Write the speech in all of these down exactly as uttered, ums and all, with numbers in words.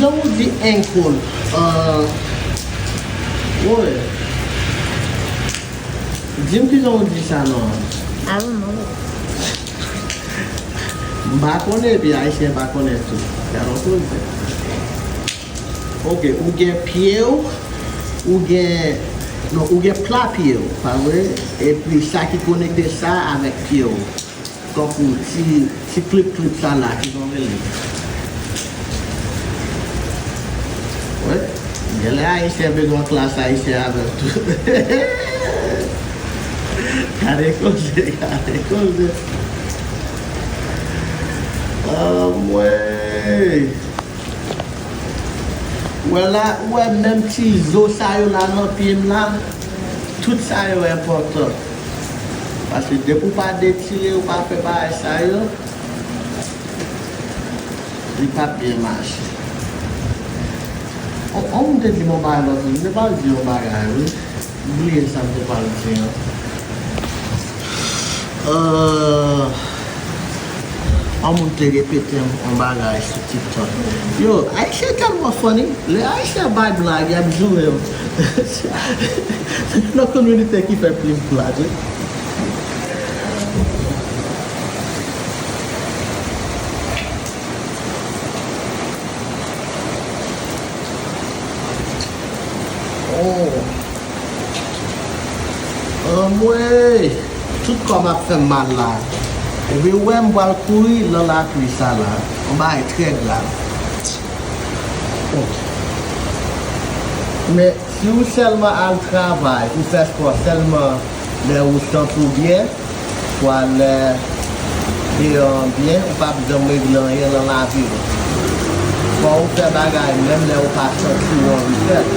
Jan ou di ankle, euh, woy. Di m kijan ou di sa non. I don't know. M pa konnen, epi Ayisyen pa konnen tou. Gade yon koze. Ok, ou gen pye w, ou gen, non, ou gen pla pye w, pa vre? Epi sa ki konekte sa avèk pye w. Tankou ti, ti klip klip sa la, kijan w rele? Wi. Genlè Ayisyen bezwen klas Ayisyen avè l tou. Gade koze, gade koze. Anmwey. Wè la, ou wè menm ti zo sa yo la nan pye m la, tout sa yo enpòtan. Paske depi w pa detire, ou pa fè bagay sa yo, li p ap byen mache. On, on moun te di m yon bagay lòt jou, m te pral di yon bagay, wi. M bliye sa m te pral di an. Euh, yon moun te repete m yon bagay sou TikTok. Yo, Ayisyen tèlman funny. Lè Ayisyen bay blag, y ap joure yo. Se nan kominote ki fè plis blag, wi. Oh. Anmwey! Tout kò m ap fè m mal la. Epi ou wè m pral kouri nan lapli sa la. Yon bagay trè grav. Oh. Men si ou sèlman al travay, ou fè spò sèlman lè ou santi w byen, pou al lè deyò an byen, ou p ap janm regle anyen nan lavi w. Fò ou fè bagay menm lè ou pa santi w anvi fè l.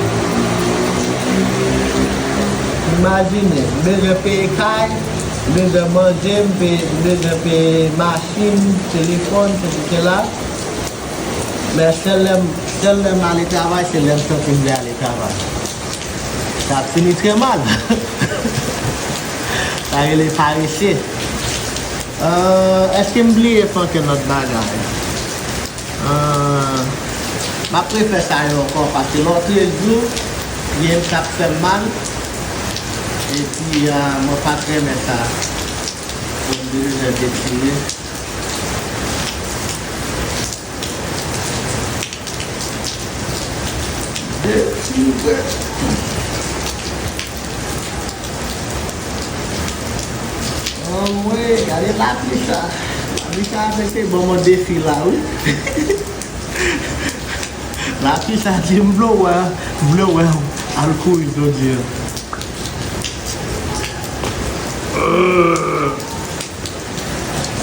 Imajine, m bezwen peye kay, m bezwen manje, m pe-, m bezwen peye machin, telefòn, sesi, sela. Men sèl lè m, sèl lè m ale travay, se lè m santi m vle ale travay. Sa ap fini trè mal. Sa rele parese. Euh, èske m bliye fè ankenn lòt bagay? Euh, m ap refè sa yo ankò, paske lòtrejou, pye m t ap fè m mal. Epi, euh, mwen pa t renmen sa. Bon, m te bezwen detire. Detire. Anmwey, gade lapli sa. Lapli sa a menm te ban m yon defi la, wi. Lapli sa di m vle wè, m vle wè al kouri jodi a.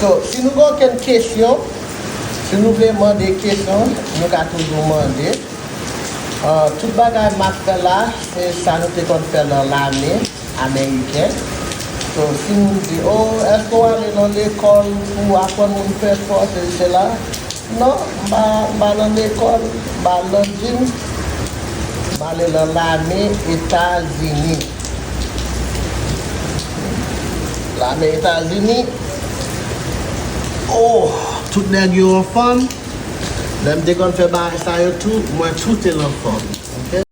So, si nou gen okenn kesyon, si nou vle mande kesyon, nou ka toujou mande. Ah, tout bagay m ap fè la, se sa nou te konn fè nan lame ameriken. So, si moun di, "Oh, èske w ale nan lekòl pou aprann moun fè spò, sesi, sela?" Non, m pa, m pa nan lekòl, m pa al nan gym. M ale nan lame Etazini. Lame Etazini. Oh, tout nèg yo anfòm. Lè m te konn fè bagay sa yo tou, mwen tou te anfòm.